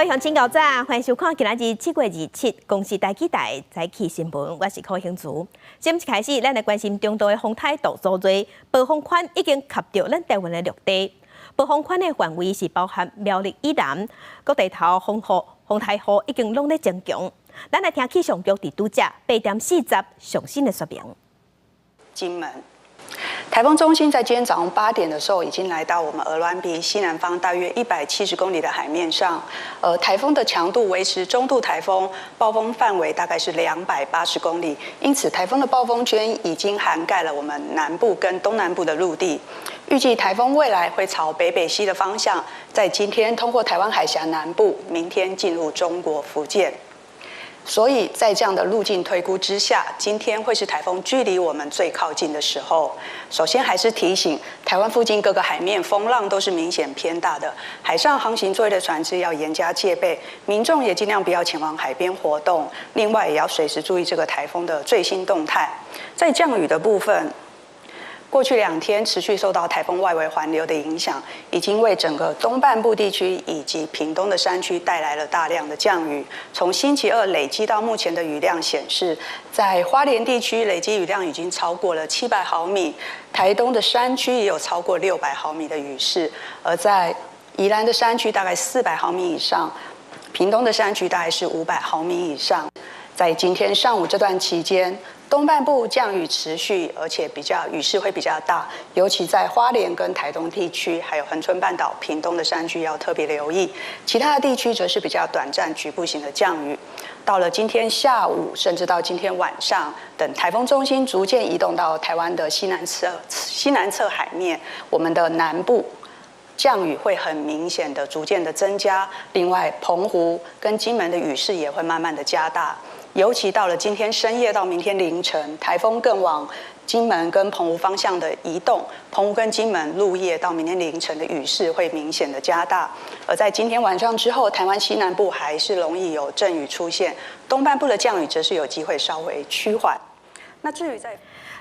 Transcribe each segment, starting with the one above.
位鄉親早安，歡迎收看今仔日7月27公視台語台早起新聞，我是柯興慈。先一開始，咱來關心中度的風颱杜蘇芮，暴風圈已經及著咱台灣的陸地。暴風圈的範圍是包含苗栗以南，各地頭風雨、風颱雨已經攏咧增強。咱來聽氣象局佇拄才8點40上新的說明。金門颱風中心在今天早上8點的時候，已經來到我們鵝鑾鼻西南方大約170公里的海面上。而颱風的強度維持中度颱風，暴風範圍大概是280公里。因此，颱風的暴風圈已經涵蓋了我們南部跟東南部的陸地。預計颱風未來會朝北北西的方向，在今天通過台灣海峽南部，明天進入中國福建。所以在這樣的路徑推估之下，今天會是颱風距離我們最靠近的時候。首先還是提醒台灣附近各個海面風浪都是明顯偏大的，海上航行作業的船隻要嚴加戒備，民眾也盡量不要前往海邊活動。另外，也要隨時注意這個颱風的最新動態。在降雨的部分，過去2天持續受到颱風外圍環流的影響，已經為整個東半部地區以及屏東的山區帶來了大量的降雨。從星期二累積到目前的雨量顯示，在花蓮地區累積雨量已經超過了700毫米，台東的山區也有超過600毫米的雨勢，而在宜蘭的山區大概400毫米以上，屏東的山區大概是500毫米以上。在今天上午這段期間，東半部降雨持續，而且比較雨勢會比較大，尤其在花蓮跟台東地區，還有恆春半島、屏東的山區要特別留意。其他的地區則是比較短暫局部性的降雨。到了今天下午，甚至到今天晚上，等颱風中心逐漸移動到台灣的西南側海面，我們的南部降雨會很明顯的逐漸的增加。另外，澎湖跟金門的雨勢也會慢慢的加大。尤其到了今天深夜到明天凌晨，颱風更往金門跟澎湖方向的移動，澎湖跟金門入夜到明天凌晨的雨勢會明顯的加大。而在今天晚上之後，台灣西南部還是容易有陣雨出現，東半部的降雨則是有機會稍微趨緩。那至於在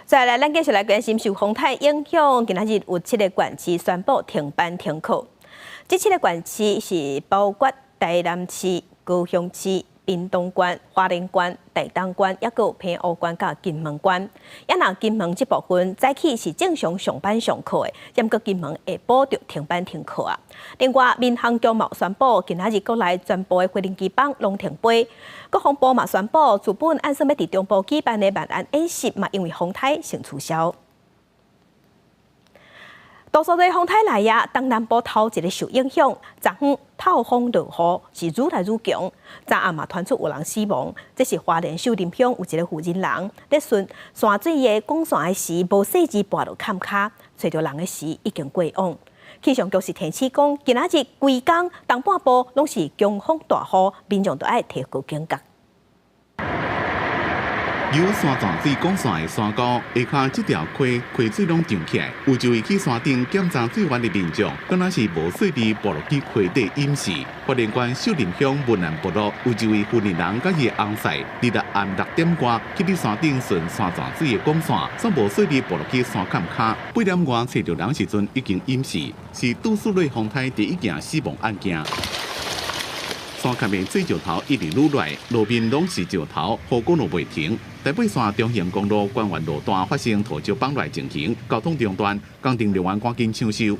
再來，咱繼續來關心受風颱影響，今仔日有七個縣市宣布停班停課。這七個縣市是包括台南市、高雄市、屏東縣、花蓮縣、台東縣，抑閣有澎湖縣佮金門縣。啊若金門這部分早起是正常上班上課的，毋過金門下晡就停班停課啊。另外，民航局嘛宣布，今仔日國內全部的飛行機班攏停飛。國防部嘛宣布，原本按算欲佇中部舉辦的萬安演習嘛，因為風颱先取消。杜蘇芮風颱來啊，東南部頭一个受影響，昨昏透風落雨是愈來愈強。昨暗嘛傳出有人死亡，這是花蓮秀林鄉有一个婦人人咧巡山水的管線的時，無細緻跋落崁跤，揣著人的時已經過往。氣象局是提醒講，今仔日規工東半部攏是強風大雨，民眾都愛提高警覺。有山泉水管線的山溝下跤這條溪溪水攏漲起來，有一位去山頂檢查水源的民眾，敢若是無細膩跋落去溪底淹死。花蓮縣秀林鄉文安部落有一位婦人人佮伊的翁婿，26暗6點外去佇山頂巡山泉水的管線，煞無細膩跋落去山崁跤，8點外揣著人時陣已經淹死，是杜蘇芮風颱第一件死亡案件。山崁的水石頭一直落來，路面攏是石頭，雨過路袂停。台八線中橫公路關員路段發生土石崩落情形，交通中斷，工程人員趕緊搶修。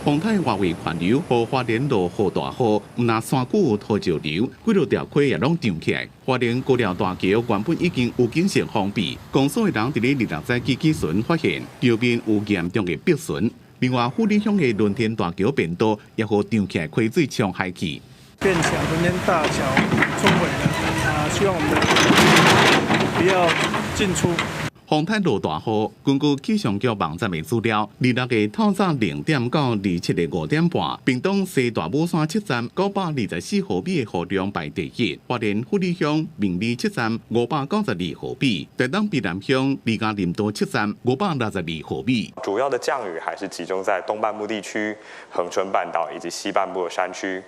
風颱外圍環流，予花蓮落雨大雨，毋但山區有土石流，幾落條溪也攏漲起來。花蓮高寮大橋原本已經有警示封閉，公所的人佇咧26早起起船發現橋面有嚴重的破損。另外，富里鄉的輪天大橋便道也予漲起來溪水沖海去。便橋、輪天大橋沖毀了，啊，希望我們的不要進出。風颱落大雨，根據氣象局網站的資料，26日透早0點到27日5點半，屏東西大武山七站924毫米的雨量排第一，花蓮富里鄉明里七站592毫米，台東卑南鄉李家林道七站562毫米。主要的降雨還是集中在東半部地區、恆春半島以及西半部的山區。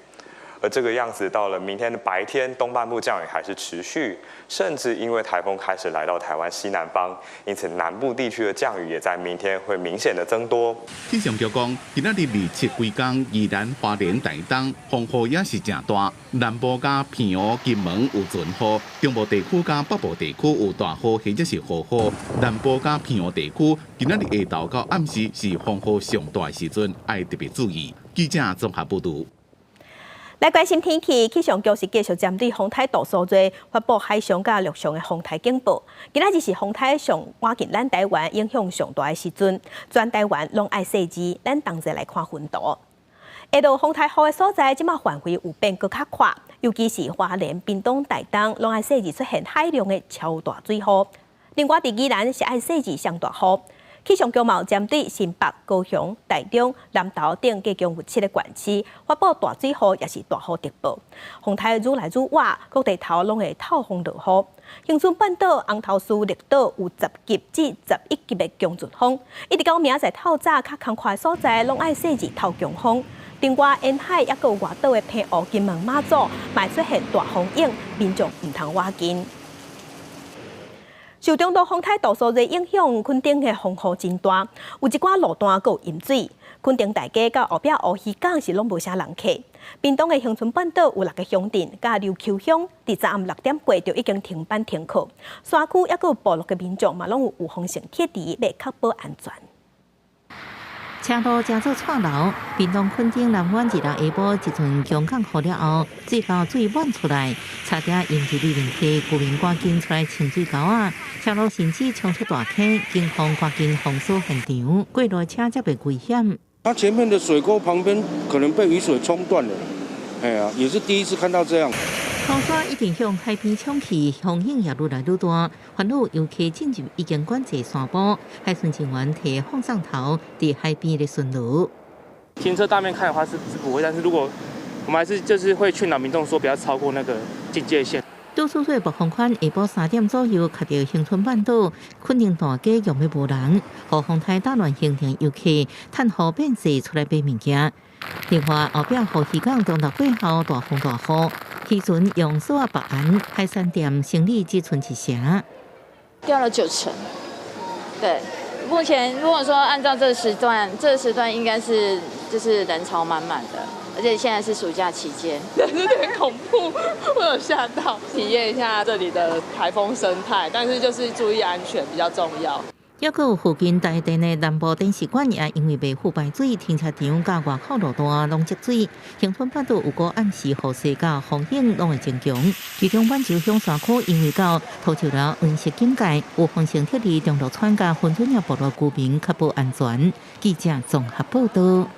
而這個樣子到了明天的白天，東半部降雨還是持續，甚至因為颱風開始來到台灣西南方，因此南部地區的降雨也在明天會明顯的增多。氣象局講，今仔日二七規工，宜蘭、花蓮、台東風雨也是誠大，南部佮澎湖、金門有陣雨，中部地區佮北部地區有大雨或者是豪雨。南部佮澎湖地區今仔日下晝到暗時是風雨上大的時陣，愛特別注意。記者綜合報導。來關心天氣，氣象局是繼續針對風颱杜蘇芮發布海上佮陸上的風颱警報。今仔日是風颱上倚近咱台灣影響上大的時陣，全台灣攏愛細緻，咱同齊來看雲圖。下落風颱雨的所在，這馬範圍有變閣較闊，尤其是花蓮、屏東、台東，攏愛細緻出現海量的超大水雨。另外，佇宜蘭是愛細緻上大雨。氣象局嘛有針對新北、高雄、台中、南投等計共有七个縣市發布大水雨，抑是大雨特報。風颱愈來愈倚，各地頭攏會透風落雨。恆春半島、紅頭嶼、綠島有10級至11級的強陣風，一直到明仔載透早較空曠的所在，攏愛細緻透強風。另外，沿海抑閣有外島的澎湖、金門、馬祖，嘛會出現大風湧，民眾毋通倚近。受中度風颱杜蘇芮影響，墾丁的風雨真大，有一寡路段閣有淹水。墾丁大街佮後壁烏魚港是攏無啥人客。屏東的恆春半島有六个鄉鎮，佮琉球鄉，佇昨暗6點過就已經停班停課。山區抑閣有部落的民眾嘛，攏有預防性撤離，欲確保安全。車路成做蔡樓，屏東墾丁南灣二六下晡一陣強降雨了後，水溝水滿出來，差點淹入里面溪，居民趕緊出來清水溝仔，車路甚至衝出大坑，警方趕緊封鎖現場，過路車才袂危險。它前面的水溝旁邊可能被雨水沖斷了，哎呀，也是第一次看到這樣。土沙一直向海邊衝去，風湧也愈來愈大，煩惱遊客進入已經管制山坡，海巡人員提放送頭佇海邊咧巡邏。停車大面開的話是不會，但是如果我們還是就是會勸導民眾說不要超過那個警戒線。杜蘇芮暴風圈下晡3點左右，卡著恆春半島，墾丁大街用欲無人，予風颱打亂行程遊客，趁雨變細出來買物件。另外後壁烏魚港中晝過後大風大雨，漁船用索仔縛岸，海產店生意只賰一成，掉了9成。對，目前如果說按照這個時段，這個時段應該是就是人潮滿滿的，而且現在是暑假期間，有點恐怖，我有嚇到。體驗一下這裡的颱風生態，但是就是注意安全比較重要。抑閣有附近台電的南部電視館也因為未付排水，停車場佮外口路段攏積水。恆春半島有個暗時雨勢佮風湧攏會增強，其中滿洲鄉山區因為到土石流黃色警戒，有風險撤離中路村佮芬村仔部落居民確保安全。記者綜合報導。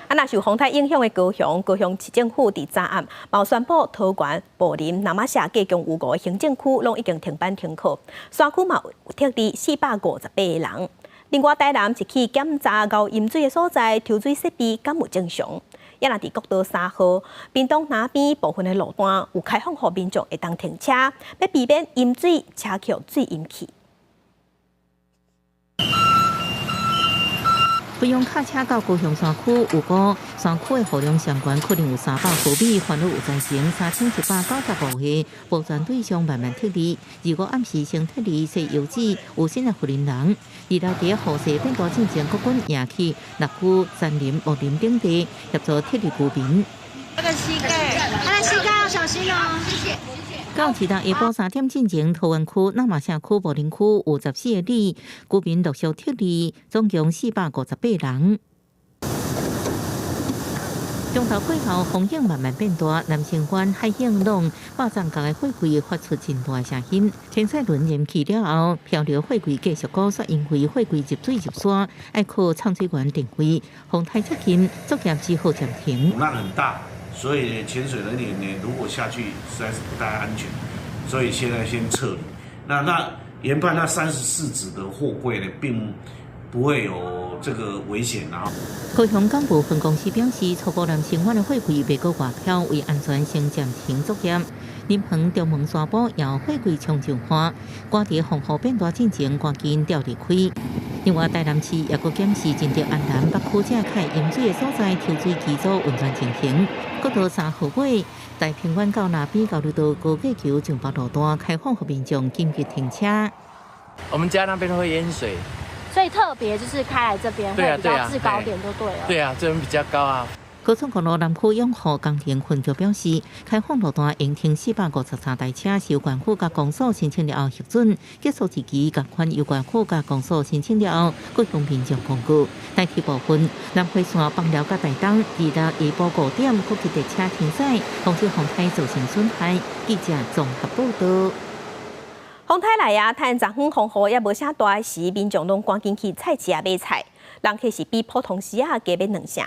啊，若受風颱影響的高雄，高雄市政府佇昨暗，嘛宣布桃園、武林、那瑪夏計共有五個行政區攏已經停班停課，山區嘛有撤離458個人。另外，台南一起檢查𠢕飲水的所在，抽水設備敢有正常？抑若佇國道3號，屏東南邊部分的路段有開放予民眾會當停車，欲避免飲水車予水淹去。飛揚卡車到高雄山區，有講山區的雨量上懸可能有300毫米，煩惱有造成3195個保全對象慢慢撤離。25暗時先撤離西柚子有新的富人人，二六佇雨勢變大進前，國軍也去六區、杉林、木林等地協助撤離居民。他的膝蓋，他的膝蓋要小心哦，謝謝。到二六下晡3點進前，桃園區、那瑪夏區、武陵區有14個里居民陸續撤離，總共458人。中晝過後，風湧慢慢變大，南星灣海湧浪百丈高的貨櫃發出真大聲音。天賽輪淹去了後，漂流貨櫃繼續高速，因為貨櫃入水入沙，愛靠送水員定位。風颱接近，作業只好暫停。浪很大。所以潛水人員呢，如果下去實在是不太安全，所以現在先撤離。那研判那34紙的貨櫃呢，並不會有這個危險。然後，高雄港務分公司表示，初步南星灣的貨櫃袂閣外飄，為安全先暫停作業。林園中門山埔也有貨櫃衝上岸，趕佇風雨變大進前，趕緊調離開。另外，台南市也閣檢視真正安南北區這塊淹水的所在，抽水機組運轉情形。國道3號尾，大平原到那邊交流道高架橋上北路段開放予民眾緊急停車。我們家那邊會淹水，所以特別就是開來這邊會比較制高點就對了。對啊，這邊比較高啊。高速公路南區養護工程分局表示，開放路段應停453台車，是由縣府佮公所申請了後核准，結束日期仝款由縣府佮公所申請了後，閣向民眾公告。台鐵部分南迴線枋寮佮台東，二六下晡5點閣去列車停駛，防止風颱造成損害。記者綜合報道。風颱來啊，趁昨昏風雨猶無啥大時，民眾攏趕緊去菜市仔買菜，人客是比普通時仔加買兩成。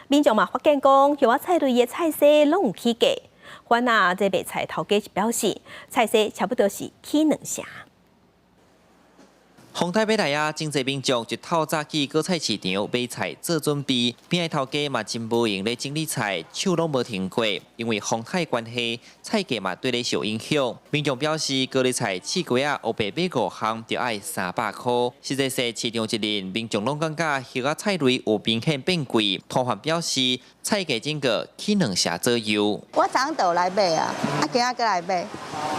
民眾嘛發現講，葉仔菜類的菜市攏有起價。反啊，這賣菜頭家是表示，菜市差不多是起兩成。風颱欲來啊，真濟民眾就透早去果菜市場買菜做準備。邊仔頭家嘛真無閒咧整理菜，手攏無停過。因為風颱關係，菜價嘛綴咧受影響。民眾表示，高麗菜刺瓜仔烏白買五項就愛300箍。實際是市場一輪，民眾攏感覺葉仔菜類有明顯變貴。攤販表示，菜價整個起兩成左右。我昨昏就來買啊，啊今仔閣來買，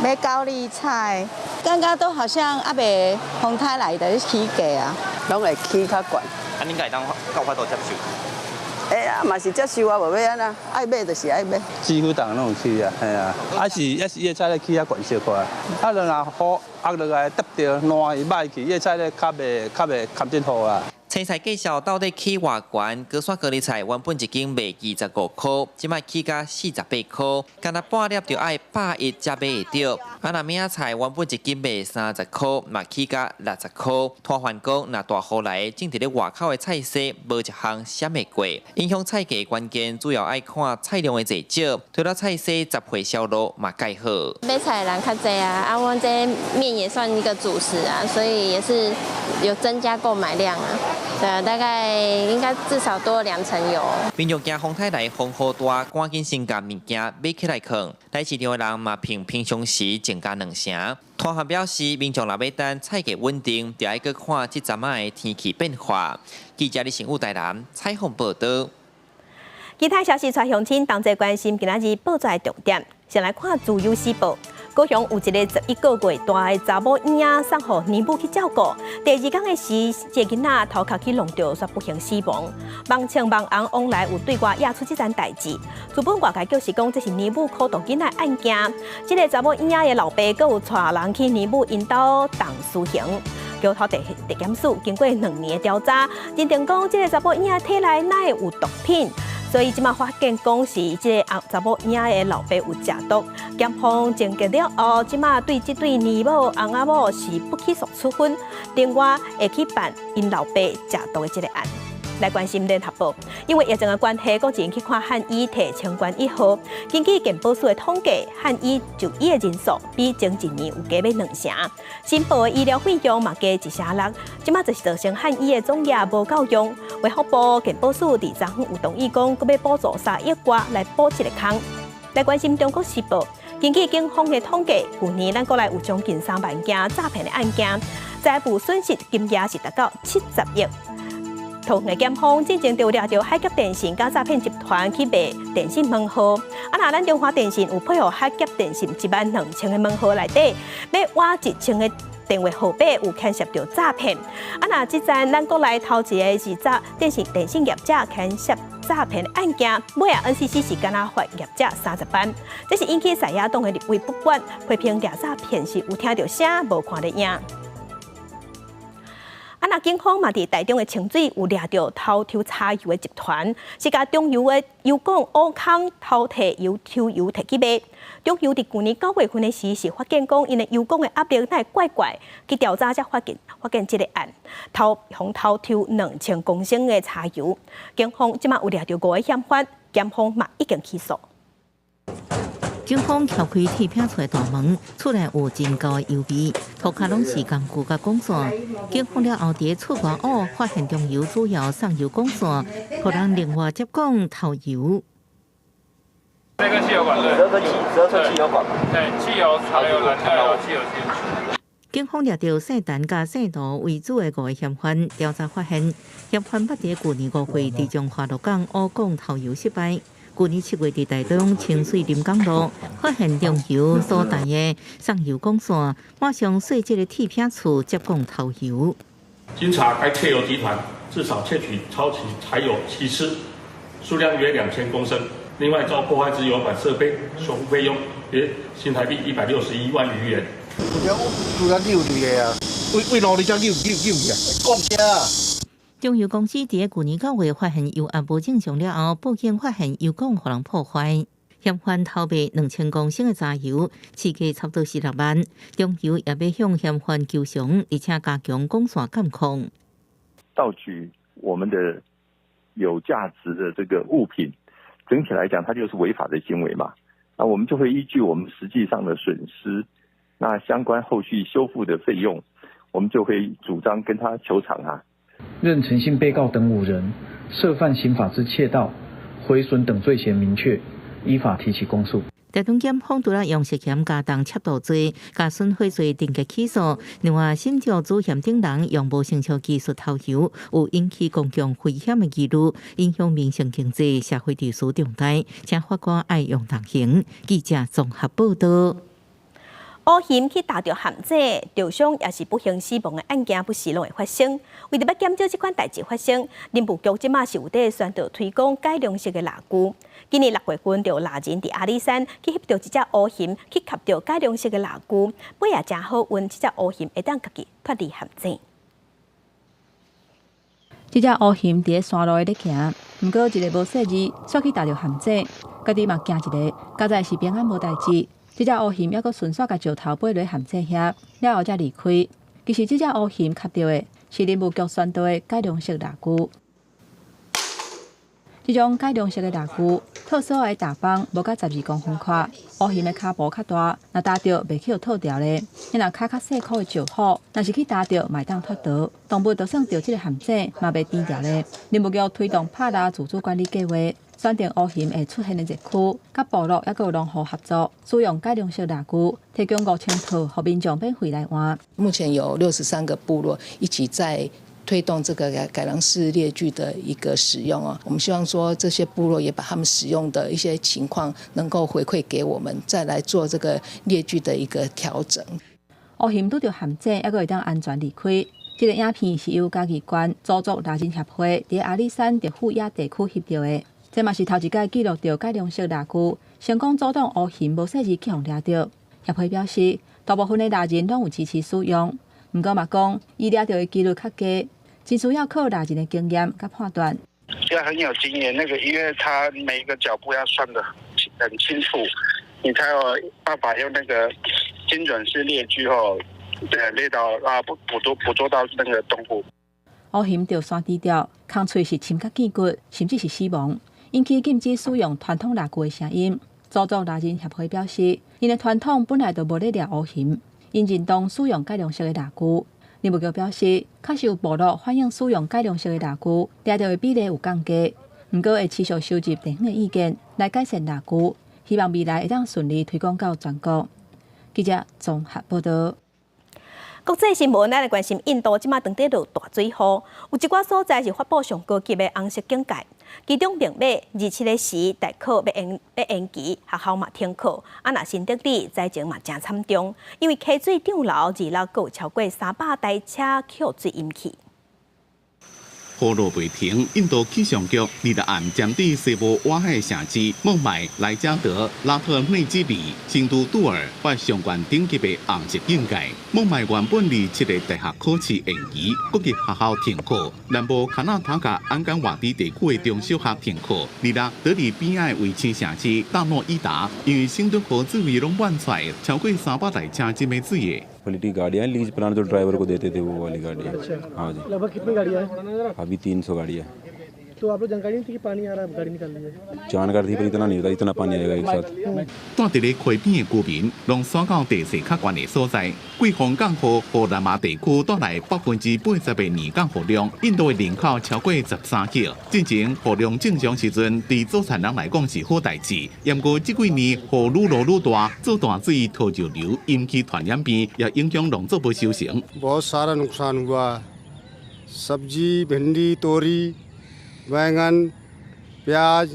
買高麗菜，感覺都好像猶未風颱來的起價啊，攏會起較懸。啊，恁敢會當夠法度接受？會啊，嘛是接受啊，無欲按怎，愛買就是愛買。幾乎逐項攏有起啊，嘿啊，還是還是葉菜咧起較懸小可啊。啊，若雨壓落來，得著爛伊歹去，葉菜咧較袂堪得雨啊。青菜介紹到底起偌懸？高山高麗菜原本一斤賣25箍，這擺起價48箍，干焦半粒就愛110才買會著。啊，若明仔菜原本一斤賣30箍，嘛起價60箍。攤販講，若大雨來，種佇咧外口的菜市無一項閃會過。影響菜價關鍵主要愛看菜量的濟少，除了菜市雜貨銷路嘛蓋好。買菜的人較濟啊，啊，阮這麵也算一個主食啊，所以也是有增加購買量啊。對啊，大概應該至少多兩成有。民眾驚風颱來風雨大，趕緊先共物件買起來囥。來市場的人嘛，比平常時增加兩成。攤販表示，民眾若欲等菜價穩定，就愛閣看這陣仔的天氣變化。記者李成武台南採訪報導。其他消息，帶鄉親同齊關心，今仔日報紙的重點，先來看《自由時報》。高雄有一个11個月大的查某嬰仔送予奶母去照顧，第二工的時，這个囡仔頭殼去挵著，煞不幸死亡。網青網紅往來有對外惹出這件代誌，資本外界就是講這是奶母苦毒囡仔案件。這个查某嬰仔的老爸閣有帶人去奶母𪜶兜動私刑。橋頭地地檢署經過2年的調查，認定講這个查某嬰仔體內哪會有毒品。所以這馬發現講是這个查某嬰仔的老爸有食毒，檢方偵結了後，這馬對這對奶母翁仔某是不起訴處分，另外會去辦𪜶老爸食毒的這个案。來關心聯合報，因為疫情的關係，國人去看漢醫提清冠一號。根據健保署的統計，漢醫就醫的人數比前一年有加欲兩成。申報的醫療費用嘛加1成6，這馬就是造成漢醫的總額無夠用。衛福部健保署佇昨昏有同意講，閣欲補助3億外來補這个空。來關心中國時報，根據警方的統計，舊年咱國內有將近3萬件詐騙的案件，財務損失金額是達到70億。桃園檢方進前就掠著海峽電信佮詐騙集團去賣電信門號，啊若咱中華電信有配合海峽電信1萬2千个門號內底，欲挖1000個電話號碼有牽涉著詐騙。啊若這陣咱國內頭一个是詐電信業者牽涉詐騙案件，尾仔 NCC 是干焦罰業者30萬，這是引起在野黨的立委不滿，批評掠詐騙是有聽著聲，無看著影。啊！若警方嘛佇台中的清水有掠著偷抽柴油的集團，是共中油的油管挖空偷提油抽油提去賣。中油佇舊年9月份的時是發現講，𪜶的油管的壓力哪會怪怪，去調查才發現這个案，偷予偷抽2000公升的柴油。警方這馬有掠著五个嫌犯，檢方嘛已經起訴。警方撬開鐵片厝的大門，厝內有真高的油味，塗跤攏是工具佮管線。警方了後，佇厝外挖發現中油主要送油管線，予人另外接管偷油。這根汽油管，對，12寸汽油管，對，汽油、柴油、燃料、汽油進去。警方掠著姓陳佮姓盧為主的五个嫌犯，調查發現，嫌犯捌佇舊年5月佇彰化鹿港烏港偷油失敗。舊年7月佇台東清水臨港路發現中油所在的送油管線，馬上細這个鐵片厝接管偷油。經查，該竊油集團至少竊取超期柴油7次，數量約2000公升。另外，遭破壞之油管設備修復費用約新台幣161萬餘元。有突然溜入來啊！為為路裡才溜溜溜去啊！講車。中油公司佇舊年9月發現油壓無正常了後，報警發現油管予人破壞，嫌犯偷賣2000公升的柴油，市價差不多是6萬。中油也欲向嫌犯求償，而且加強管線監控。盜取我們的有價值的這個物品，整體來講，它就是違法的行為嘛。那我們就會依據我們實際上的損失，那相關後續修復的費用，我們就會主張跟他求償啊。認陳姓被告等五人涉犯刑法之竊盜、毀損等罪嫌明確，依法提起公訴。台東檢方除了用涉嫌加重竊盜罪、佮損毀罪定罪起訴，另外沈兆祖嫌等人用無成熟技術偷油，有引起公共危險的疑慮，影響民生經濟、社會秩序重大，請法官愛用重刑。記者綜合報道。烏熊去踏著陷阱，著傷抑是不幸死亡的案件，不時攏會發生。為著欲減少這款代誌發生，林務局這馬是有佇宣導推廣改良式的獵具。今年6月份，就有獵人佇阿里山去翕著一隻烏熊，去崁著改良式的獵具，尾也誠好運，這隻烏熊會當家己脫離陷阱。這隻烏熊佇咧山路咧行，毋過一个無細膩，煞去踏著陷阱，家己嘛驚一下，佳哉是平安無代誌。這隻烏熊猶閣順紲共石頭掰落陷阱遐，了後才離開。其實這隻烏熊崁著的是林務局宣導的改良式獵具。這種改良式的獵具，套索的踏枋無甲12公分寬，烏熊的跤步較大，若踏著袂去予套牢咧。你若跤較細箍的石虎，若是去踏著，嘛會當脫逃。動物就算著這个陷阱，嘛袂甜牢咧。林務局推動拍獵自主管理計劃，選定烏熊會出現的熱區，佮部落猶閣有農戶合作，使用改良式獵具，提供5000套，予民眾免費來換。目前有63個部落一起在推動這個改良式獵具的一個使用啊，我們希望說這些部落也把他們使用的一些情況能夠回饋給我們，再來做這個獵具的一個調整。烏熊拄著陷阱，猶閣會當安全離開。這个影片是由嘉義縣鄒族獵人協會佇阿里山特富野地區翕著的，這嘛是頭一擺記錄著改良式獵具成功阻擋烏熊無細膩去予掠著。協會表示，大部分的獵人攏有支持使用，毋過嘛講，伊掠著的幾率較低，真需要靠獵人的經驗佮判斷。要很有經驗，那個因為他每一個腳步要算得很清楚，你才有辦法用那個精準式獵具後，對，獵到啊捕捕捉捕捉到那個動物。烏熊著山豬吊，空喙是深甲見骨，甚至是死亡，引起禁止使用傳統獵具的聲音。鄒族獵人協會表示，𪜶的傳統本來就無咧獵烏熊，𪜶認同使用改良式的獵具。林務局表示，確實有部落反映使用改良式的獵具，掠著的比例有降低，毋過會持續收集地方的意見來改善獵具，希望未來會當順利推廣到全國。記者綜合報道。國際新聞，咱來關心印度這馬當佇落大水雨，有一寡所在是發布上高級的紅色警戒。其中孟買27日時大考欲延欲延期，學校嘛停課。啊，若新德里災情嘛誠慘重，因為溪水漲流，二樓閣有超過300台車予水淹去。雨落袂停，印度氣象局2日暗針對西部外海城市孟買、萊加德、拉特內基里、新都杜爾發上懸等級的紅色警戒。孟買原本27日大學考試延期，各級學校停課。南部卡納塔卡安干瓦迪地區的中小學停課。二日德里邊仔衛星城市大諾伊達，因為聖德河水位攏滿出來，超過300台車浸佇水的。 क्वालिटी गाड़ियाँ lease plan जो ड्राइवर को देते थे वो वाली गाड़ी है। हाँ जी। लगभग कितनी गाड़ियाँ हैं? अभी 300 गाड़ियाँ। तो आप लोग जानकारी नहीं थी कि पानी आ रहा है, गाड़ी निकाल ली है? जानकारी थी, पर इतना नहीं था, इतना पानी आएगा एक साथ。住佇咧溪邊的居民，攏徙到地勢較懸的所在。季風降雨，予南亞地區帶來80%的年降雨量。印度的人口超過13億。進前雨量正常時陣，對做田人來講是好代誌。毋過這幾年雨愈落愈大，做大水土石流，引起傳染病，也影響農作物收成。 बहुत सारा नुकसान हुआ। सब्जी, भिंडी, तोरी, बैंगन, प्याज,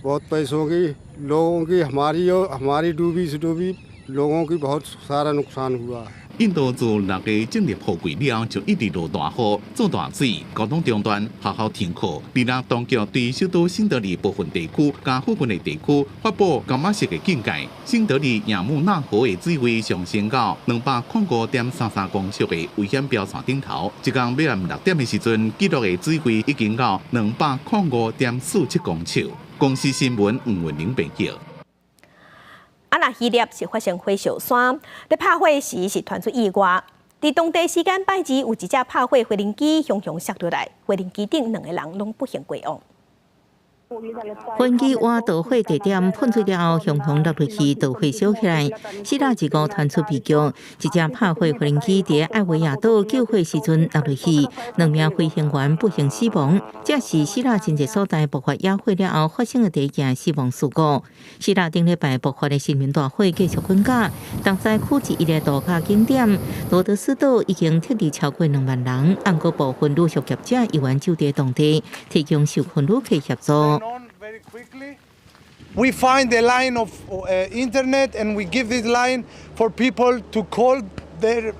बहुत पैसों की लोगों की, हमारी और हमारी डूबी से डूबी, लोगों की बहुत सारा नुकसान हुआ。印度自6月進入雨季了後，就一直落大雨，做大水，交通中斷，學校停課。而家當局對首都新德里部分地區佮附近的地區發布柑仔色的警戒。新德里亞姆納河的水位上升到205.33公尺的危險標線頂頭。這工欲暗6點的時陣，記錄的水位已經到205.47公尺。公視新聞吳文玲編譯。啊，若希臘是發生火燒山，咧拍火時是傳出意外。佇當地時間拜二，有一隻拍火飛行機雄雄摔落來，飛行機頂兩個人攏不幸過往。飛機倚導火地點噴水了後，雄雄落落去導火燒起來。希臘一個傳出悲劇，一隻拍火飛行機佇愛維亞島救火時陣落落去，兩名飛行員不幸死亡。這是希臘真濟所在爆發野火了後發生的第一件死亡事故。希臘頂禮拜爆發的森林大火繼續滾價，東西區之一的度假景點羅德斯島已經撤離超過2萬人，毋過部分旅宿業者猶原駐佇當地，提供受困旅客協助。 We find a line of internet and we give this line for people to call their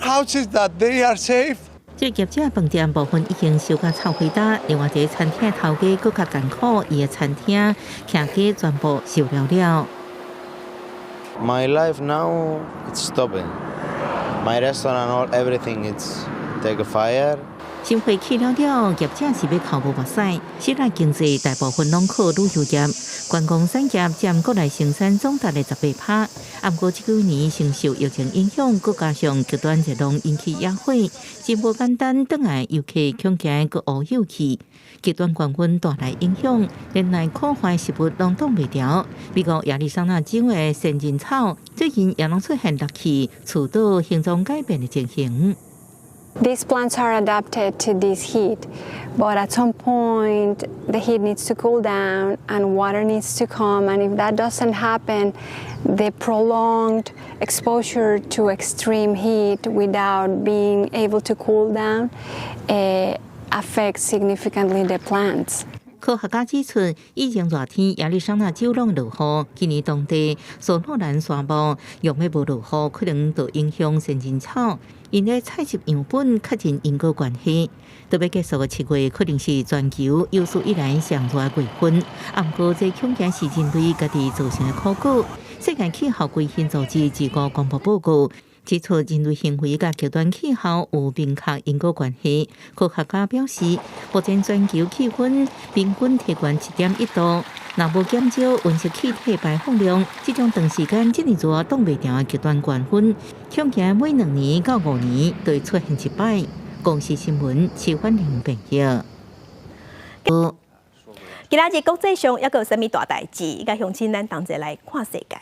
houses that they are safe. 這業者飯店部分已經燒甲臭火焦，另外一個餐廳頭家閣較艱苦，伊的餐廳徛家全部燒了了。 My life now it's stopping. My restaurant, all everything it's take a fire. 心火起了了，業者是欲哭無目屎。希臘經濟大部分攏靠旅遊業，觀光產業佔國內生產總值的18%。毋過這幾年承受疫情影響，閣加上極端熱浪引起野火，真無簡單。轉來遊客恐驚閣烏有去，極端高溫帶來影響，連耐苦寒食物攏擋袂牢。美國亞利桑那州的仙人草最近也攏出現落去，刺島形狀改變的情形。 These plants are adapted to this heat, but at some point the heat needs to cool down and water needs to come, and if that doesn't happen, the prolonged exposure to extreme heat without being able to cool down affects significantly the plants. 科學家指出，以前熱天亞利桑那州攏落雨，今年當地索諾蘭沙漠若欲無落雨，可能就影響仙人草。𪜶咧採集樣本確認因果關係。著欲結束的7月，可能是全球有史以來上熱的月份。毋過，這恐驚是人類家己造成的苦果。世界氣候更新組織這個公布報告，指出人類行為佮極端氣候有明確因果關係。科學家表示，目前全球氣溫平均提懸1.1度，若無減少溫室氣體排放量，這種長時間這麼熱擋袂牢的極端高溫，恐驚每2年到5年就會出現一擺。公視新聞，徐婉玲編譯。今仔日國際上猶閣有啥物大代誌？佮鄉親咱同齊來看世界。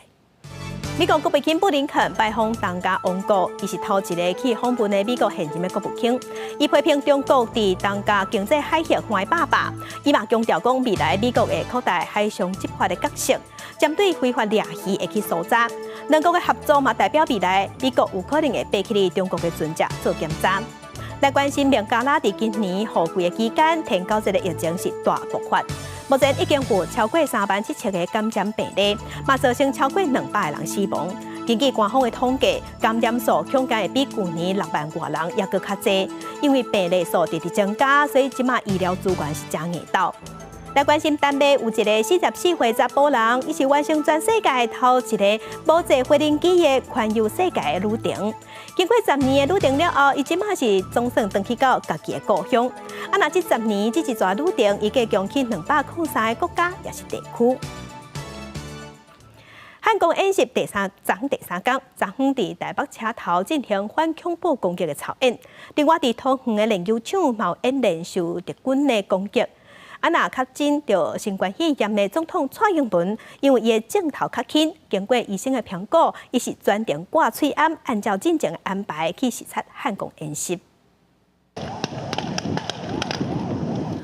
美國國務卿布林肯拜訪東亞王國，伊是頭一个去訪問的美國現任的國務卿。伊批評中國佇東亞經濟海峽橫霸霸，伊嘛強調講未來美國會擴大海上執法的角色，針對非法掠魚會去搜查。兩國的合作嘛代表未來美國有可能會爬起中國的船隻做檢查。來關心孟加拉佇今年雨季的期間，天狗這个疫情是大爆發。目前已經有超過3萬7千个感染病例，嘛造成超過200個人死亡。根據官方的統計，感染數恐驚會比舊年6萬外人猶閣較濟。因為病例數直直增加，所以這馬醫療資源是誠硬鬥。來關心丹麥有一个44歲查埔人，伊是完成全世界頭一个無坐飛行機的環遊世界的旅程。經過十年的旅程了後，伊這馬是總算轉去到家己的故鄉。啊，若這十年這一逝旅程，伊計共去203個國家，抑是地區。漢光演習第三昨第三工，昨昏佇台北車頭進行反恐怖攻擊的操演。另外，佇桃園的煉油廠嘛有演練受敵軍的攻擊。啊，若確診著新冠肺炎的總統蔡英文，因為伊的症頭較輕，經過醫生的評估，伊是專程掛喙罨，按照進前的安排去視察漢光演習。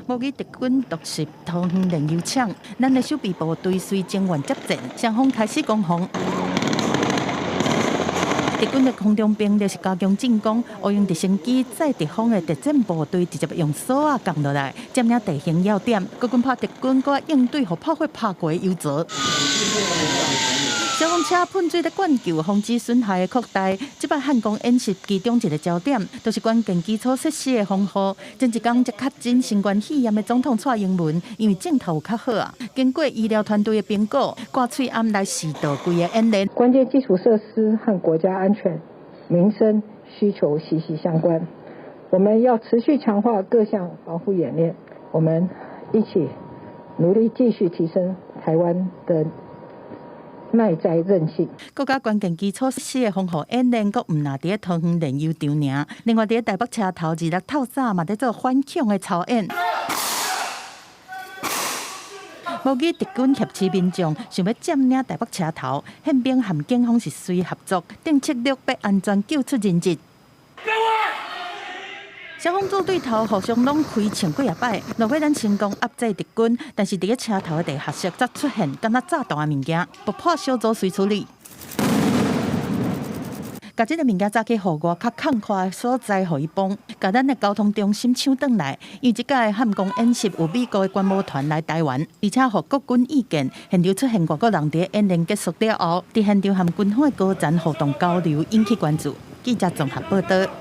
模擬敵軍突襲桃園煉油廠，咱的守備部隊隨增援接戰，雙方開始攻防。敵軍的空中兵力是加強進攻，烏鷹直升機載敵方的特戰部隊直接用索仔降落來，佔領地形要點。國軍拍敵軍，閣應對予炮火拍過的油槽。消防車噴水咧灌救，防止損害的擴大。這擺漢光演習其中一個焦點，就是關鍵基礎設施的防護。前一工才確診新冠肺炎的總統蔡英文，因為症頭有較好啊，經過醫療團隊的評估，掛喙罨來視導規個演練。關鍵基礎設施和國家安全、民生需求息息相關，我們要持續強化各項防護演練，我們一起努力繼續提升台灣的耐災韌性。國家關鍵基礎設施的防護演練，閣毋但佇咧桃園煉油廠爾，另外佇咧台北車頭二六透早嘛佇做反恐的操演。模擬敵軍挾持民眾，想欲佔領台北車頭，憲兵和警方是隨合作，定策略欲安全救出人質。消防組對頭互相攏開槍幾仔擺，落尾咱成功壓制敵軍，但是佇咧車頭的地下室則出現敢若炸彈的物件，爆破小組隨處理。共這个物件炸去戶外較曠闊的所在，予伊崩，共咱的交通中心搶轉來。因為這擺漢光演習有美國的觀摩團來台灣，而且予國軍意見，現場出現外國人佇演練結束了後，佇現場和軍方的高層互動交流，引起關注。記者綜合報導。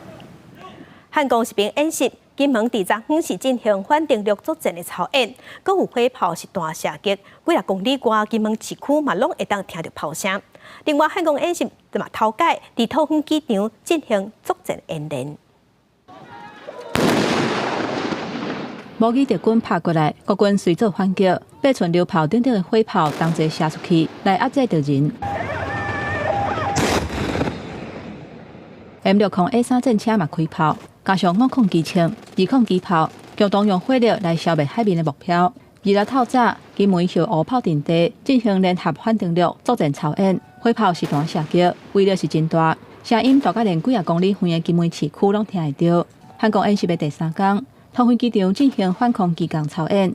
漢光實兵演習，金門佇昨昏是進行反登陸作戰的操演，閣有火炮是彈射擊，幾若公里外金門市區嘛攏會當聽著炮聲。另外，漢光演習嘛頭擺佇桃園機場進行作戰演練。模擬敵軍拍過來，國軍隨做反擊，八寸榴炮等等的火炮同齊射出去，來壓制敵人。M60A3戰車嘛開炮，加上507、207炮，共同用火力來消滅海面的目標。二六透早，金門後烏炮陣地進行聯合反登陸作戰操演，火炮是彈射擊，威力是真大，聲音大甲連幾仔公里遠的金門市區攏聽會著。漢光演習的第三工，桃園機場進行反空機共操演。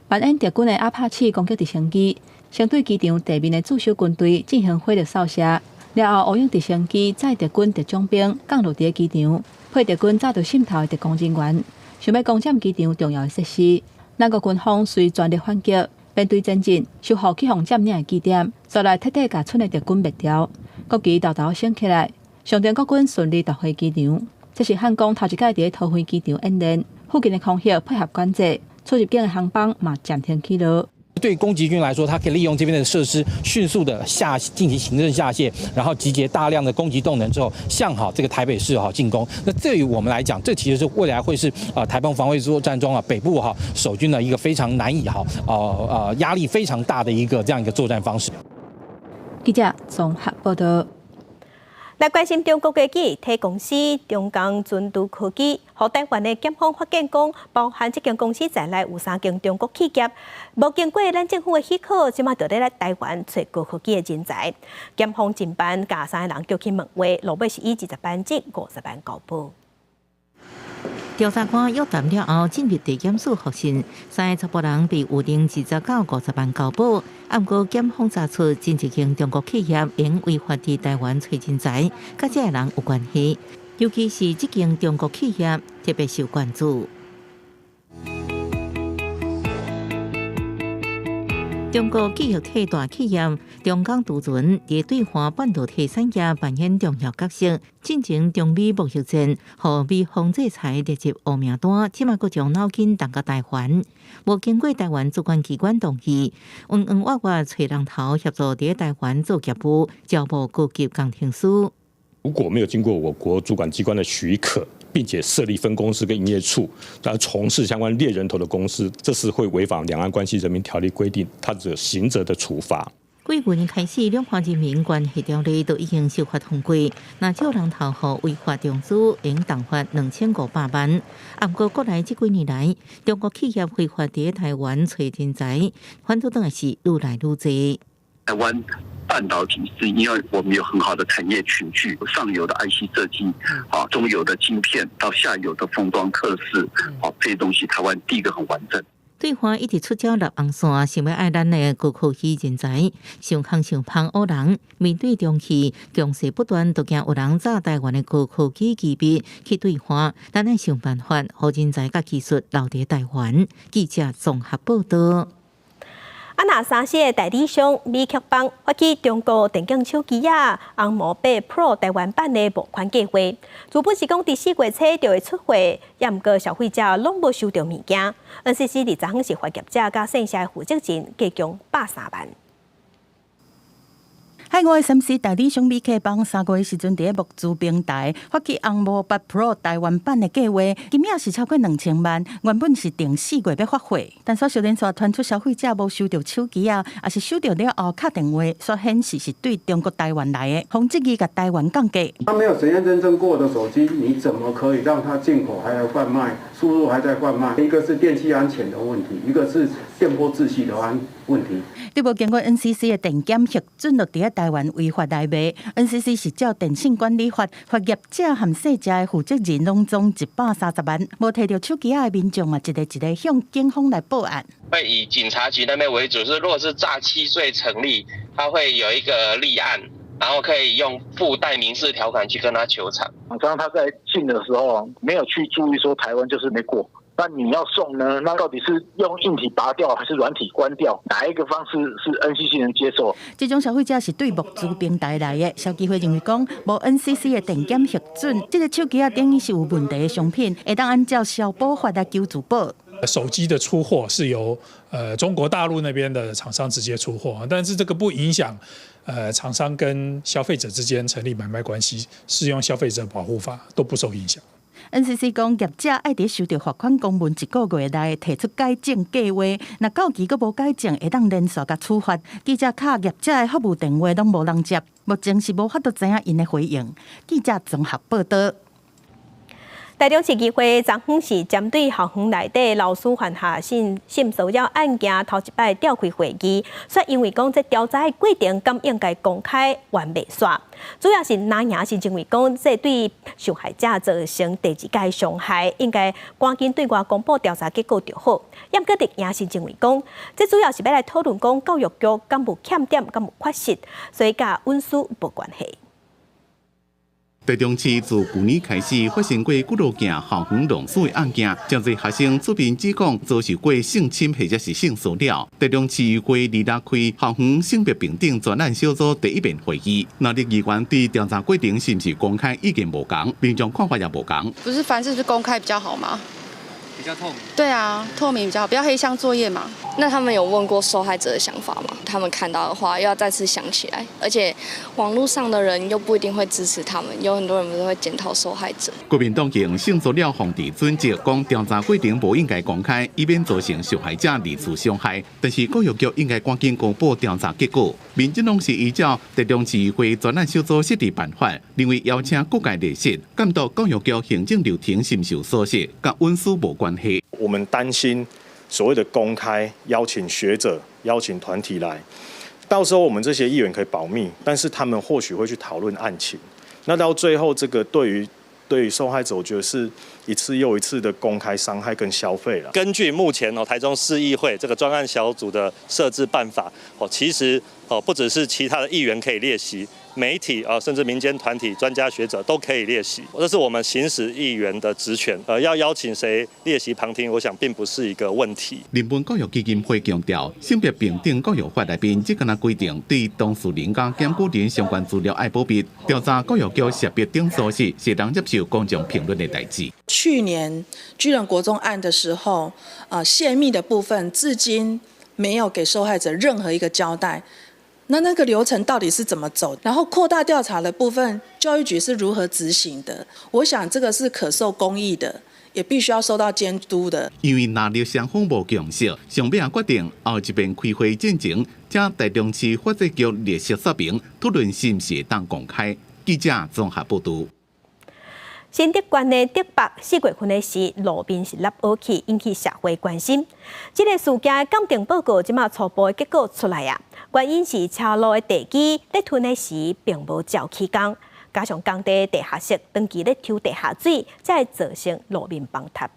扮演敵軍的阿帕契攻擊直升機，先對機場地面的駐守軍隊進行火力掃射，了後烏鷹直升機載敵軍特種兵降落佇機場，配敵軍早就滲透的特工人員，想欲攻佔機場重要的設施。咱國軍方隨全力反擊，編隊前進，收復去予佔領的據點，煞來徹底共賰的敵軍滅掉。國旗沓沓升起來，象徵國軍順利奪回機場。這是漢光頭一擺佇桃園機場演練，附近的空域配合管制，出入境的航班嘛暫停起落。對攻擊軍來說，他可以利用這邊的設施，迅速的下進行行政下線，然後集結大量的攻擊動能之後，向好這個台北市哈進攻。那對於我們來講，這其實是未來會是台風防衛作戰中啊北部哈守軍的一個非常難以哈壓力非常大的一個這樣一個作戰方式。記者綜合報道。來關心中國的記憶體公司中鋼尊度科技，予台灣的檢方發現講，包含這間公司在內有三間中國企業，無經過咱政府的許可，這馬就咧來台灣揣高科技的人才。檢方偵辦共三个人叫去問話，落尾是以20萬至50萬交保。調查官約談了後，進入地檢署複訊，三個查埔人被預定20到50萬交保。毋過檢方查出，真濟間中國企業用違法佇台灣揣人才，佮這个人有關係，尤其是這間中國企業特別受關注。中國記憶體大企業中鋼獨存佇對華半導體產業扮演重要角色。進前中美貿易戰，予美方制裁列入黑名單，這馬閣將腦筋動到台灣。無經過台灣主管機關同意，彎彎挖挖揣人頭協助佇台灣做業務，招募高級工程師。如果沒有經過我國主管機關的許可，並且設立分公司跟營業處，來從事相關獵人頭的公司，這是會違反《兩岸關係人民條例》規定，它的刑責的處罰。幾月年開始，兩岸人民關係條例都已經修法通過，若借人頭號違法中資，應重罰2500萬。啊，毋過國內這幾年來，中國企業非法佇台灣揣人才，反倒轉來是愈來愈濟。台灣半導體是因為我們有很好的產業群聚，上游的 IC 設計，啊，中游的晶片，到下游的封裝測試，好，這些東西台灣第一個很完整。對岸一直出招立紅線，想欲愛咱的高科技人才，傷空傷芳唬人。面對中企強勢不斷，都驚有人詐台灣的高科技機密去對岸，咱愛想辦法，予人才佮技術留佇台灣。記者綜合報道。啊，若3C 的代理商美克邦發起中國電競手機仔紅魔八 Pro 台灣版的募款計劃，原本是講佇4月初就會出貨，也毋過消費者攏無收著物件。NCC 佇昨昏是罰業者佮線下負責人加共130萬。海外3C 代理商美克邦3月時陣佇咧募資平台發起紅魔八 Pro 台灣版的計劃，金額是超過2000萬。原本是定4月欲發貨，但煞小連續傳出消費者無收著手機仔，抑是收著了後敲電話，煞顯示是對中國台灣來的，予質疑共台灣降價。他沒有審驗認證過的手機，你怎麼可以讓它進口還來販賣？輸入還在販賣？一個是電器安全的問題，一個是電波秩序的安問題。對無經過 NCC 的電檢核准，就佇咧台灣違法來賣。NCC 是照電信管理法，罰業者和細隻的負責人攏總130萬。無提著手機仔的民眾嘛，一个一个向警方來報案。會以警察局那邊為主，是如果是詐欺罪成立，他會有一個立案，然後可以用附帶民事條款去跟他求償。剛剛他在進的時候沒有去注意說台灣就是沒過。那你要送呢？那到底是用硬體拔掉還是軟體關掉？哪一個方式是 NCC 能接受？這種消費者是對募資平台來的，消基會認為講，無 NCC 的電檢核准，這個手機仔等於是有問題的商品，會當按照消保法來求自保。手機的出貨是由中國大陸那邊的廠商直接出貨，但是這個不影響廠商跟消費者之間成立買賣關係，適用消費者保護法都不受影響。 NCC 講，業者愛佇收著罰款公文一個月內提出改正計劃，若到期閣無改正，會當連續共處罰。記者敲業者的服務電話攏無人接，目前是無法度知影𪜶的回應。記者綜合報道。台中市議會昨昏是針對校園內底老師犯下性騷擾案件，頭一擺召開會議，煞因為講這調查的過程敢應該公開還袂煞，主要是藍營是認為講這對受害者造成第二屆傷害，應該趕緊對外公布調查結果就好。毋過綠營是認為講，這主要是欲來討論講教育局敢有欠點，敢有缺失，所以佮隱私無關係。台中市自舊年開始發生過幾落件校園弄死的案件，真濟學生出面指控遭受過性侵或者是性騷擾。台中市議會26開校園性別平等專案小組第一遍會議，藍綠議員對調查過程是毋是公開意見無仝，民眾看法也無仝。不是凡事是公開比較好嗎？比較透明。對啊，透明比較好，不要黑箱作業嘛。那他們有問過受害者的想法嗎？他們看到的話，又要再次想起來，而且網絡上的人又不一定會支持他們，有很多人不是會檢討受害者。國民黨用性騷擾防治準則講調查過程無應該公開，以免造成受害者二次傷害。但是教育局應該趕緊公布調查結果。民進黨是依照台中市議會專案小組設置辦法，認為邀請各界列席，監督教育局行政流程是毋是有疏失，佮隱私無關係。我們擔心所謂的公開邀請學者、邀請團體來，到時候我們這些議員可以保密，但是他們或許會去討論案情。那到最後，這個對於受害者，我覺得是一次又一次的公開傷害跟消費了。根據目前哦台中市議會這個專案小組的設置辦法，哦其實哦不只是其他的議員可以列席，媒體啊甚至民間團體、專家學者都可以列席，這是我們行使議員的職權。要邀請誰列席旁聽，我想並不是一個問題。人文教育基金會強調，性別平等教育法內面只敢若規定對當事人佮檢舉人相關資料愛保密，調查教育局識別等措施是通接受公眾評論的代誌。去年居仁國中案的時候，洩密的部分至今沒有給受害者任何一個交代。那那個流程到底是怎麼走？然後擴大調查的部分，教育局是如何執行的？我想這個是可受公議的，也必須要受到監督的。因為藍綠雙方無共識，上尾仔決定後一遍開會進前，請台中市發展局列席說明，討論是毋是會當公開。記者綜合報導。新竹縣的竹北4月份的時，路面是凹凹去，引起社會關心。這個事件的鑑定報告這馬初步的結果出來啊，原因是車路的地基咧吞的時並無照起工，加上工地地下室長期咧抽地下水，才會造成路面崩塌。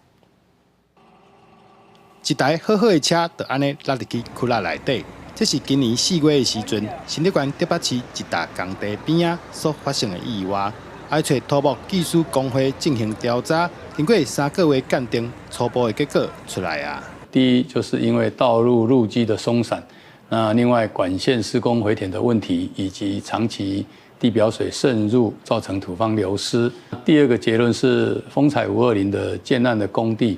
一台好好的車就按呢落入去窟仔內底。這是今年4月的時陣，新竹縣竹北市一棟工地邊仔所發生的意外。愛揣土木技師公會進行調查，經過3個月鑑定，初步的結果出來啊。第一，就是因為道路路基的鬆散，那另外管線施工回填的問題，以及長期地表水滲入造成土方流失。第二個結論是豐彩520的建案的工地，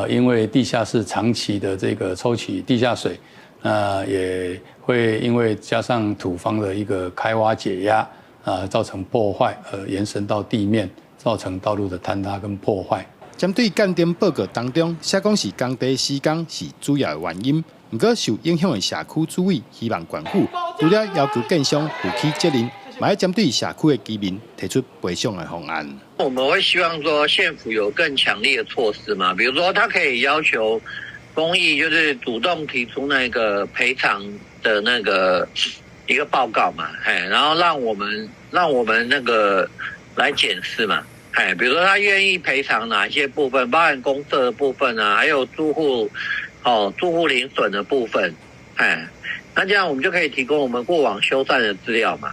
因為地下室長期的這個抽取地下水，那也會因為加上土方的一個開挖解壓。啊，造成破壞，延伸到地面，造成道路的坍塌跟破壞。針對鑑定報告當中，寫講是工地施工是主要的原因，毋過受影響的社區主委希望縣府除了要求建商負起責任，嘛愛針對社區的居民提出賠償的方案。我們會希望說縣府有更強力的措施嘛，比如說他可以要求豐益就是主動提出那個賠償的那個一個報告嘛，嘿，然後讓我們那個來檢視嘛，嘿，比如說他願意賠償哪些部分，包含公設的部分啊，還有住戶，哦，住戶鄰損的部分，嘿，那這樣我們就可以提供我們過往修繕的資料嘛。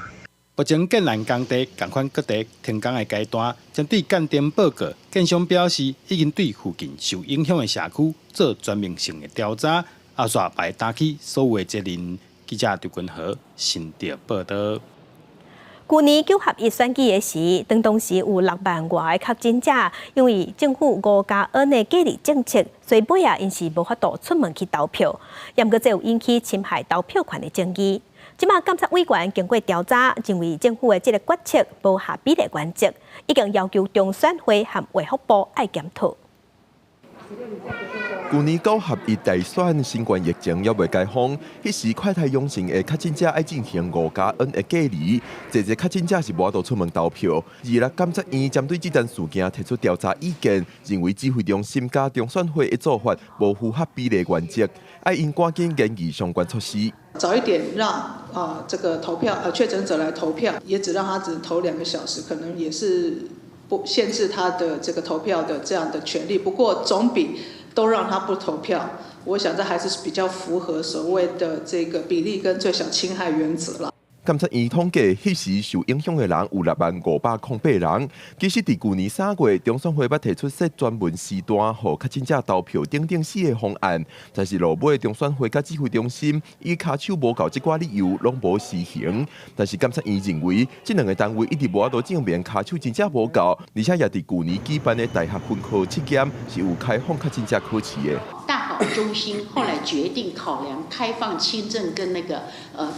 目前建案工地仝款閣佇停工的階段，針對鑑定報告，建商表示已經對附近受影響的社區做全面性的調查，後續會擔起所有的責任。記者張君和新竹報導。舊年九合一選舉的時，當時有6萬外个確診者，因為政府5+N 的隔離政策，所以尾仔𪜶是無法度出門去投票。毋過這有引起侵害投票權的爭議。這馬監察委員經過調查，認為政府的這個決策無合比例原則，已經要求中選會和衛福部愛檢討。舊年九合一大選，新冠疫情猶未解封，彼時快篩陽性的確診者愛進行5+N 的隔離，濟濟確診者是無法度出門投票。26監察院針對這件事件提出調查意見，認為指揮中心佮中選會的做法無符合比例原則，愛𪜶趕緊研議相關措施。早一點讓啊這個投票確診者來投票，也只讓他只投2個小時，可能也是不限制他的這個投票的這樣的權利。不過總比都讓他不投票，我想這還是比較符合所謂的這個比例跟最小侵害原則啦。監察院統計，彼時受影響的人有6萬508人。其實，佇舊年3月，中選會捌提出設專門時段，予確診者投票等等四個方案，但是落尾中選會佮指揮中心以跤手無夠這寡理由，攏無實行。但是監察院認為，這兩个單位一直無法度證明跤手真正無夠，而且也佇舊年舉辦的大學分科測驗是有開放確診者考試的。大保中心後來決定考量開放輕症跟那個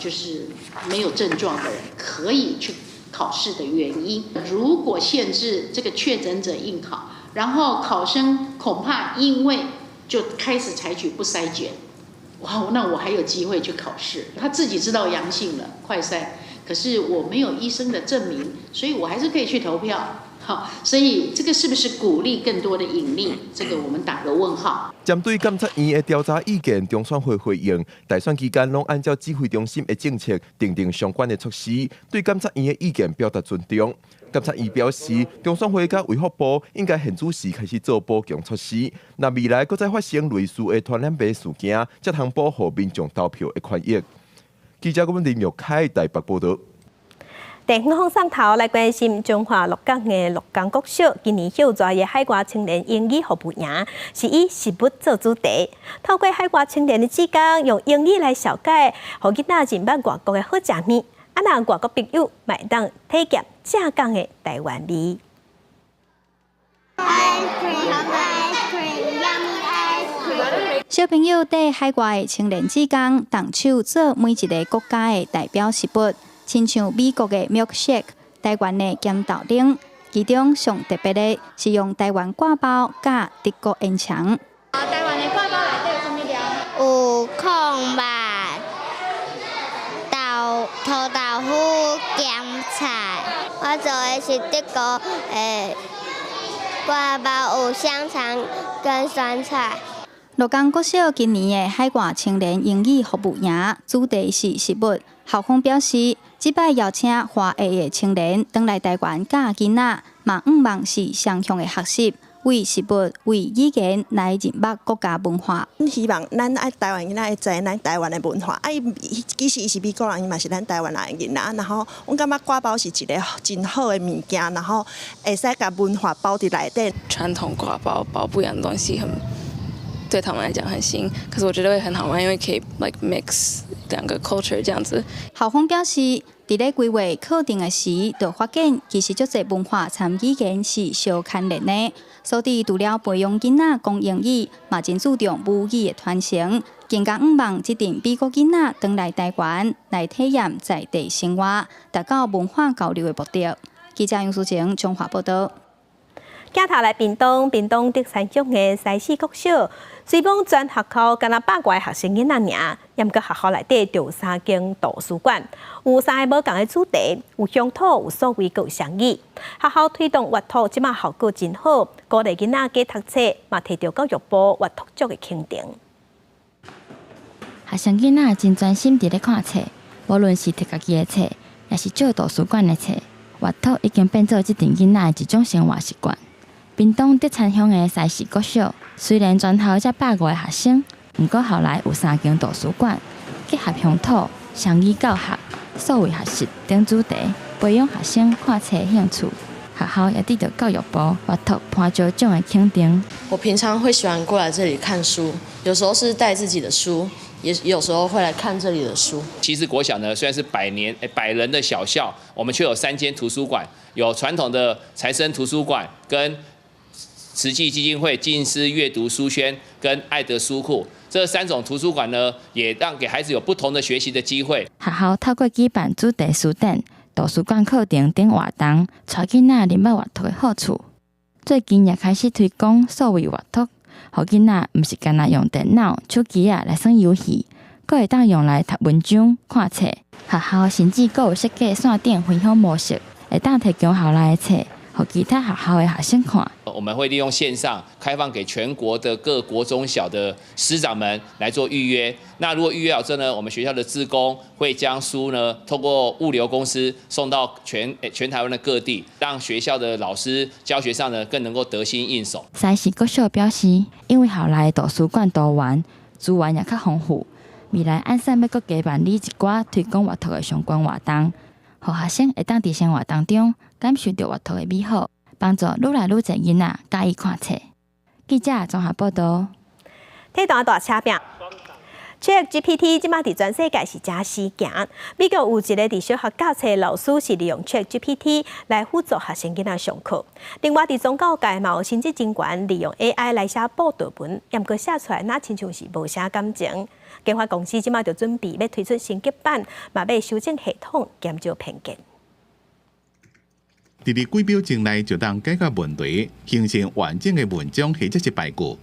就是沒有症狀的人可以去考試的原因。如果限制這個確診者應考，然後考生恐怕因為就開始採取不篩檢，哇，那我還有機會去考試。他自己知道陽性了，快篩，可是我沒有醫生的證明，所以我還是可以去投票。好，所以這個是不是鼓勵更多的隱匿？這個我們打個問號。針對監察院的調查意見，中選會回應，大選期間攏按照指揮中心的政策，訂定相關的措施，對監察院的意見表達尊重。監察院表示，中選會佮衛福部應該現此時開始做補強措施，若未來閣再發生類似的傳染病事件，才通保護民眾投票的權益。記者林玉凱台北報導。地方上頭來關心彰化鹿港的鹿港國小，今年歇熱的海外青年英語服務營是以食物做主題，透過海外青年的志工用英語來紹介，予囡仔認捌外國的好食物，啊，若外國朋友嘛會當體驗正港的台灣味。小朋友綴海外的青年志工動手做每一个國家的代表食物，親像美國的 milkshake、台灣的鹹豆奶。其中上特別的是用台灣割包佮德國煙腸。台灣的割包內底有啥物料？有炕肉、豆塗豆腐、鹹菜。我做的是德國的割包，有香腸跟酸菜。鹿港國小今年的海外青年英語服務營主題是食物。校方表示，這擺邀請華裔的青年轉來台灣教囡仔，嘛向望是雙向的學習，為食物、為語言來認捌國家文化。希望咱愛台灣囡仔會知咱台灣的文化，啊，伊其實伊是美國人，伊嘛是咱台灣人的囡仔。然後，阮感覺割包是一個真好的物件，然後會使共文化包佇內底。傳統割包包不一樣的東西，很對他們來講很新，可是我覺得會很好玩，因為可以 like mix 兩個 culture 這樣子。校方表示，佇咧規劃課程的時，就發現其實足濟文化參語言是相牽連的，所以除了培養囡仔講英語，嘛真注重母語的傳承。更加向望這陣美國囡仔轉來台灣來體驗在地生活，達到文化交流的目的。記者楊淑晴彰化報導。鏡頭來屏東，屏東竹山鄉的西勢國小，雖罔全學校干焦百外個學生囡仔爾，毋過學校內底就有三間圖書館，有三个無仝的主題，有鄉土，有數位，閣有雙語。學校推動閱讀，這馬效果真好，鼓勵囡仔加讀冊，嘛提著教育部閱讀獎的肯定。學生囡仔真專心佇咧看冊，無論是提家己的冊，抑是借圖書館的冊，閱讀已經變做這陣囡仔的一種生活習慣。屏東竹山鄉的西勢國小，雖然全校才百外個學生，毋過校內有三間圖書館，結合鄉土、雙語教學、數位學習等主題，培養學生看冊興趣。學校也得著教育部閱讀潘石獎的肯定。我平常會喜歡過來這裡看書，有時候是帶自己的書，也有時候會來看這裡的書。其實國小呢，雖然是百年百人的小校，我們卻有三間圖書館，有傳統的財生圖書館跟慈濟基金會靜思閱讀書軒跟愛德書庫這三種圖書館呢，也讓給孩子有不同的學習的機會。學校透過舉辦主題書展、圖書館課程等活動，帶囡仔認捌閱讀的好處。最近也開始推廣數位閱讀，予囡仔毋是干焦用電腦、手機仔來耍遊戲，閣會當用來讀文章、看冊。學校甚至閣有設計線頂分享模式，會當提供校內的冊，予其他學校的學生看。我們會利用線上開放給全國的各國中小的師長們來做預約。那如果預約好之後呢，我們學校的志工會將書呢透過物流公司送到全台灣的各地，讓學校的老師教學上呢更能夠得心應手。西勢國小表示，因為校內圖書館多元，資源也較豐富，未來按算欲閣加辦理一寡推廣閱讀的相關活動，予學生會當佇生活當中感受著閱讀的美好，幫助愈來愈濟囡仔佮意看冊。記者綜合報導。體壇大車拼，ChatGPT 這馬佇全世界是誠時行。美國有一个佇小學教冊老師是利用 ChatGPT 來輔助學生囡仔上課。另外，佇宗教界嘛有神職人員利用 AI 來寫布道文，毋過寫出來若親像是無啥感情。研發公司這馬就準備欲推出升級版，嘛欲修正系統，減少偏見。佇咧幾秒鐘內就當解決問題，形成完整的文章或者是排句。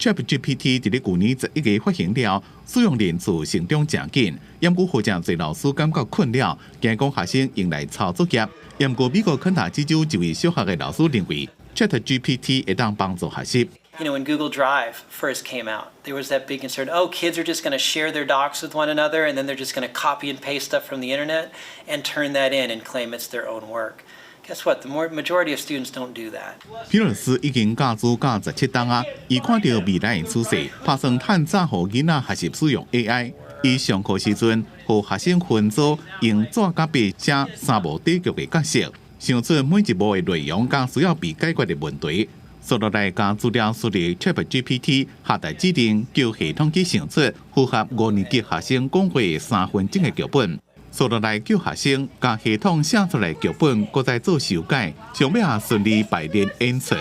ChatGPT 佇咧舊年11月發行了，使用人數成長誠緊，毋過予誠濟老師感覺困擾，驚講學生用來抄作業。毋過美國肯塔基州一位小學的老師認為，ChatGPT 會當幫助學習。 When Google Drive first came out, there was that big concern, oh, kids are just going to share their docs with one another, and then they're just going to copy and paste stuff from the internet and turn that in and claim it's their own work. Guess what? The more majority of students don't do that. 皮爾斯已經教書教17冬啊，伊看著未來的趨勢，拍算趁早予囡仔學習使用 AI。伊上課時陣，予學生分組用紙佮筆寫三無底局的角色，想出每一幕的內容佮需要被解決的問題。紲落來共資料輸入 ChatGPT 下達指令，叫系統去想出符合五年級學生講話的3分鐘的劇本。紲落來叫學生共系統寫出來劇本，閣再做修改，上尾也順利排練演出。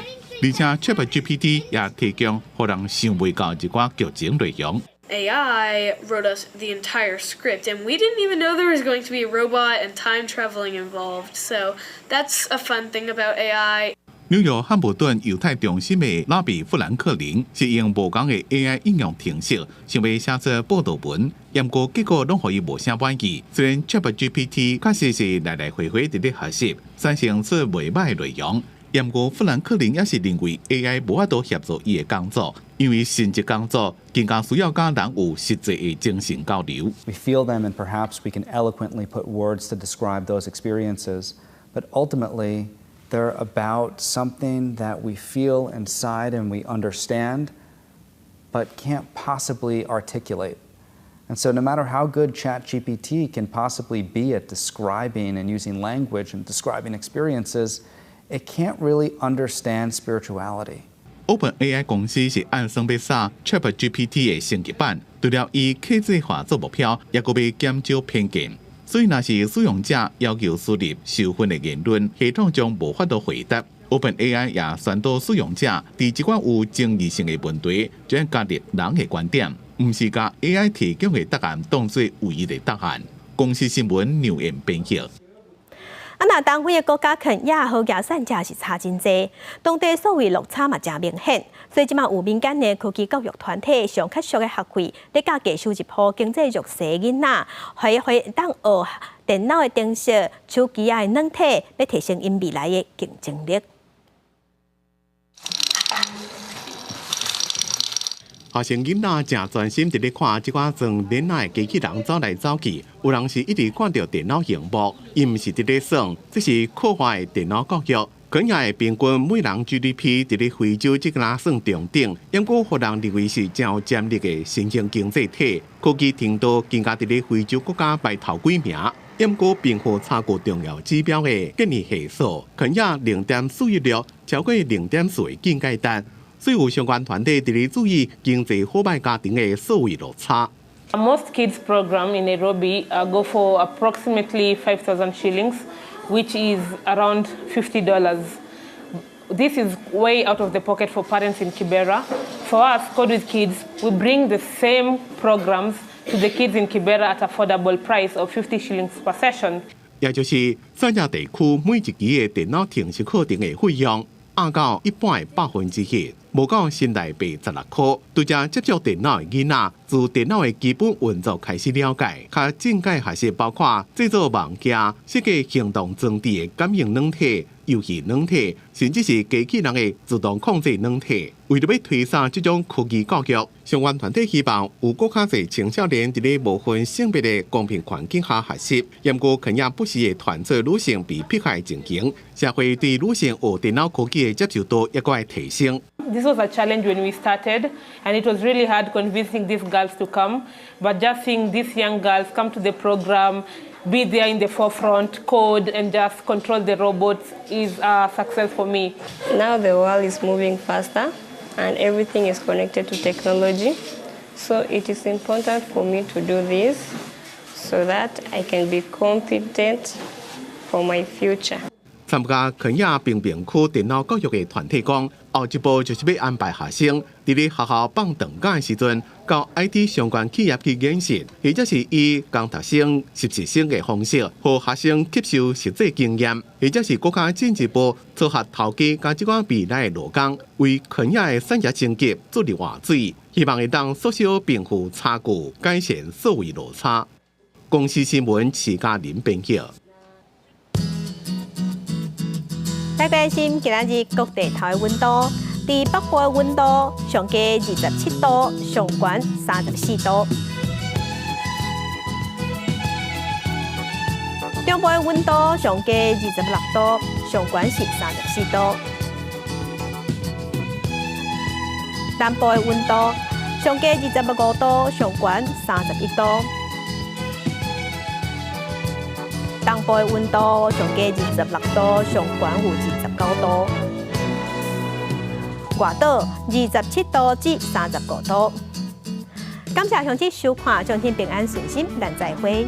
而且 ChatGPT 也提供予人想袂到一寡劇情內容。 AI wrote us the entire script, and we didn't even know there was going to be a robot and time traveling involved. So that's a fun thing about AI. 紐約漢普頓猶太中心的拉比富蘭克林是用無仝的 AI 應用程式，想欲寫出報道文，毋過結果攏予伊無啥滿意。雖然 ChatGPT 確實是來來回回佇咧學習，產生出袂䆀內容，毋過富蘭克林也是認為 AI 無法度協助伊的工作，因為神職工作更加需要佮人有實際的精神交流。 We feel them and perhaps we can eloquently put words to describe those experiences, but ultimately they're about something that we feel inside and we understand, but can't possibly articulate. And so, no matter how good ChatGPT can possibly be at describing and using language and describing experiences, it can't really understand spirituality. OpenAI 公司是按算欲殺 ChatGPT 的升級版，除了以客製化做目標，也閣欲減少偏見。所以，若是使用者要求輸入受訓的言論，系統將無法度回答。OpenAI 也宣導使用者佇這款有爭議性的問題，就愛加入人的觀點，毋是共 AI 提供的答案當做唯一的答案。公視新聞劉燕編譯。啊，若東非的國家肯亞和亞散者是差真濟，當地數位落差嘛誠明顯，所以這馬有民間的科技教育團體上較俗的學費，咧教低收入戶經濟弱勢囡仔，予會當學電腦的程式、手機仔的軟體，欲提升𪜶未來的競爭力。學生囡仔誠專心佇咧看這款裝電腦的機器人走來走去，有人是一直看著電腦螢幕，伊毋是佇咧耍，這是科幻的電腦教育。肯亞的平均每人 GDP 佇咧非洲這敢若算中等，毋過予人認為是誠有潛力的新興經濟體，科技程度更加佇咧非洲國家排頭幾名。毋過貧富差距重要指標的基尼係數，肯亞0.416，超過0.4的警戒值。所以有相關團體佇咧注意經濟好䆀家庭的數位落差。 Most kids program in Nairobi go for approximately 5,000 shillings, which is around $50. This is way out of the pocket for parents in Kibera. For us, Code with Kids, we bring the same programs to the kids in Kibera at affordable price of 50 shillings per session. 也就是三亞地區每一期的電腦程式課程的費用，壓到一般的1%，無夠新台幣16箍。拄才接觸電腦的囡仔，自電腦的基本運作開始了解，較進階學習包括製作網架、設計行動裝置的感應軟體、遊戲軟體，甚至是機器人的自動控制軟體。為著欲推廣這種科技教育，相關團體希望有閣較濟青少年佇咧無分性別的公平環境下學習。毋過肯亞不時會傳出女性被迫害的情形，社會對女性學電腦科技的接受度也閣會提升。 This was a challenge when we started, and it was really hard convincing these girls to come. But just seeing these young girls come to the program, be there in the forefront, code, and just control the robots is a success for me. Now the world is moving faster, and everything is connected to technology. So it is important for me to do this so that I can be competent for my future. 參加肯亞平民區電腦教育的團體講，後一步就是欲安排學生佇咧學校放長假的時陣，到 IT 相關企業去見習，或者是以工讀生、實習生的方式，予學生吸收實際經驗，或者是閣較進一步撮合頭家佮這款未來的勞工，為肯亞的產業升級注入活水，希望會當縮小貧富差距，改善數位落差。公視新聞徐嘉玲編譯。來關心今仔日各地頭的溫度，佇北部的溫度上低27度，上懸34度。中部的溫度上低26度，上懸是34度。南部的溫度上低25度，上懸31度。東部的溫度上低26度，上懸有29度。外島27度至35度。感謝鄉親收看，祝恁平安順心，咱再會。